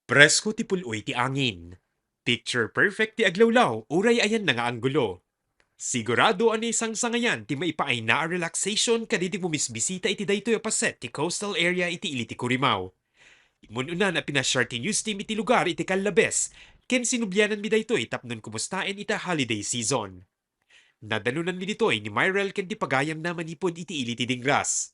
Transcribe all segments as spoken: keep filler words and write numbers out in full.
Presko ti pul-oy ti angin. Picture perfect ti aglawlaw uray ayanna nga anggulo. Sigurado a naisangsangayan ti maipaayna a relaxation kadagiti bumisbisita iti daytoy a paset ti coastal area iti ili ti Curimaw. Imun-unan a pinasiar ti news team iti lugar iti Callabes, ken sinubliananmi daytoy tapno kumustaen ita holiday season. Nadanonanmi ditoy ni Myrel ken ti pagayamna manipud iti ili ti Dingras.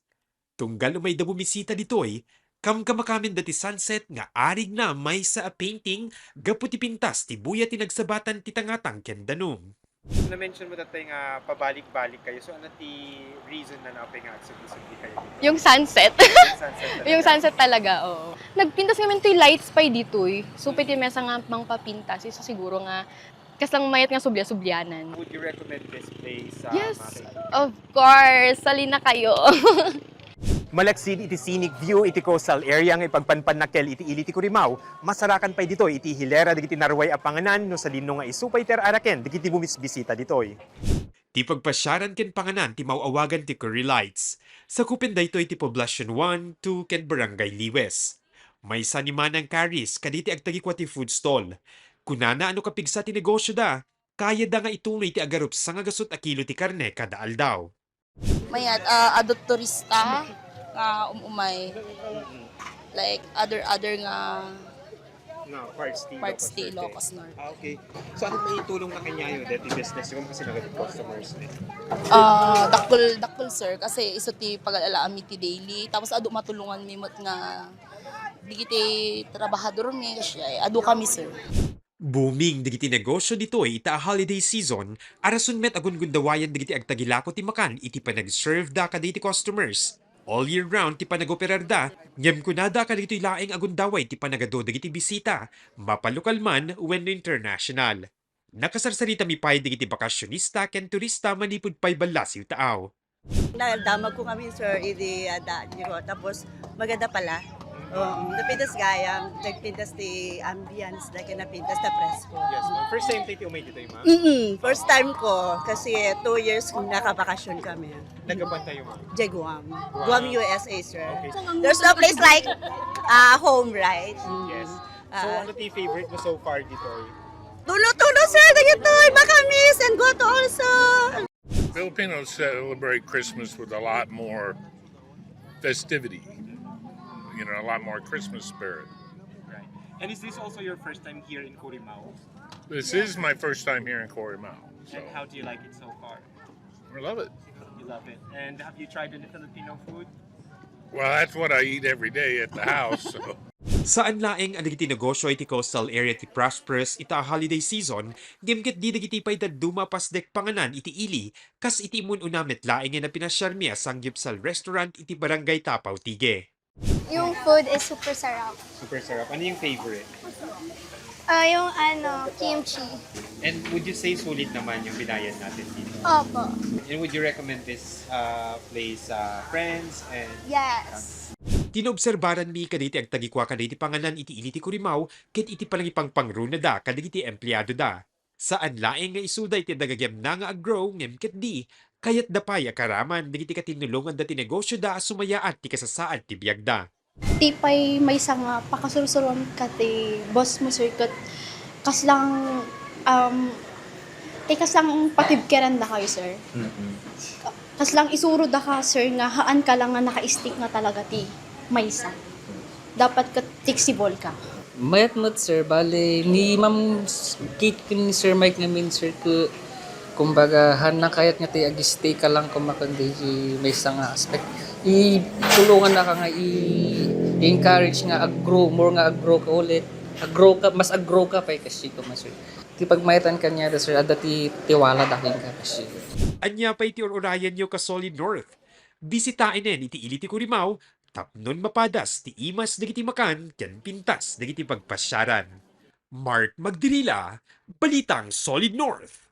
Tunggal umayda bumisita ditoy, kamkamakamin da ti sunset nga arigna maysa a painting gapu ti pintas ti buya ti nagsabatan ti tangatang ken danum. Na-mention mo tatay nga pabalik-balik kayo. So ano ti reason na napay nga agsubli-subli kayo dito? Yung sunset. Yung sunset talaga. Yung sunset talaga, oo. Nagpintas ngamin to'y lights pa'y ditoy. So, pwede mesa nga mang papintas. So, siguro nga, kaslang mayat nga sublia-sublianan. Would you recommend this place sa Yes, mga kaibigan? Of course. Sali na kayo. Malaksid iti scenic view iti coastal area nga ipagpanpannakkel iti ili ti Curimaw, masarakan pay ditoy iti hilera dagiti narway a panganan no sadino nga isu pay ti ar-araken dagiti bumisbisita ditoy. Ti pagpasiaran ken panganan ti maaw-awagan ti Curry Lights. Sakupen daytoy ti Poblacion one, two, ken Barangay Liwes. Maysa ni Manang Caris kadagiti agtagikua ti food stall. Kunana a no kapigsa ti negosioda, kayada nga itunoy ti agarupsa nga gasut a kilo ti karne kada aldaw. Mayat, ah, adut turista nga umumay. Like, other, other nga No, parts ti parts ti Ilocos Norte. Ilocos Norte. Ah, okay. So ano may tulong na kanyayo dati business ko kasi nagati customers ni? Ah, dakkel, dakkel, sir, kasi isu ti pagalaami ti daily. Tapos adu matulongan mi met nga digiti trabahador mi, kasi adu kami, sir. Booming dagiti negosyo ditoy ita a holiday season, a rason met a gungundawayan dagiti agtagilako ti makan iti panag-serve da kadagiti customers. All year round ti panagoperarda, ngem kunada kadagitoy laeng a gundaway ti panagadu dagiti bisita, mapalokal man wenno international. Nakasarsaritami pay dagiti bakasionista ken turista manipud pay ballasiw taaw. Nadamag ko kami, sir, idi ada nyo. Tapos, maganda pala. Um, napintas gayam, nagpintas ti ambience, dahil napintas na presko. Yes, ma'am. First time tayo umay dito, ma'am? Mm, first time ko, kasi two years kung nakabakasyon kami. Nagapan tayo, ma'am? Di Guam. Guam. Guam, U S A, sir. Okay. There's no place like uh, home, right? Mm. Yes. So, Ah. Ano ti favorite mo so far dito? Tulo-tulo, sir, dagitoy, makamis and goto also. Filipinos celebrate Christmas with a lot more festivity, you know, a lot more Christmas spirit. Right. And is this also your first time here in Curimaw? This is my first time here in Curimaw, so And how do you like it so far? I love it. You love it. And have you tried any Filipino food? Well, that's what I eat every day at the house. So. Saan laeng a dagiti negosyo iti coastal area ti prosperous ita a holiday season, ngem ket di dagiti pay dadduma a pasdek panganan iti ili, kas iti imun-una met laeng nga napinasiarmi a Sangyupsal Restaurant iti Barangay Tapaw, Tigue. Yung food is super sarap. Super sarap. Ano yung favorite? Ah, yung ano, kimchi. And would you say sulit naman yung binayan natin dito? Opo. And would you recommend this uh, place sa friends and Yes. Ti naobserbaranmi kadagiti agtagikua kadagiti panganan iti ili ti Curimaw ket iti panangipangpangrunada kadagiti empleadoda. Saan laeng nga isuda iti dagagayamna nga aggrow ngem ket di, kayatda pay a kaaraman dagiti katinnulonganda ti negosyoda a sumayaat ti kasasaad ti biagda. Ti pay maysa nga pakasursurom ka ti boss mo, sir, ket kaslang, um, ti kaslang pakibkeran dakayo, sir. Kaslang isuro daka, sir, nga haan ka lang nga naka-stick nga talaga ti maysa. Dapat ket flexible ka. Mayat met, sir. Bale, ni Ma'am Kate ken ni Sir Mike ngamin, sir, ket kumbaga, haan na kayat nga ti ag-stay ka lang koma kundi maysa nga aspect. Itulongan na ka nga i-encourage nga ag-grow, more nga ag-grow ka ulit. Ag-grow ka, mas ag-grow ka pay kasi koma, sir. Ti pagmayatan kaniada, sir, adda ti tiwala da kenka kasi. Ania pay ti ur-urayanyo ka Solid North? Bisitaenen iti ili ti Curimaw tapnon mapadas ti imas dagiti makan ken pintas dagiti pagpasiaran. Mark Magdirila, Balitang Solid North.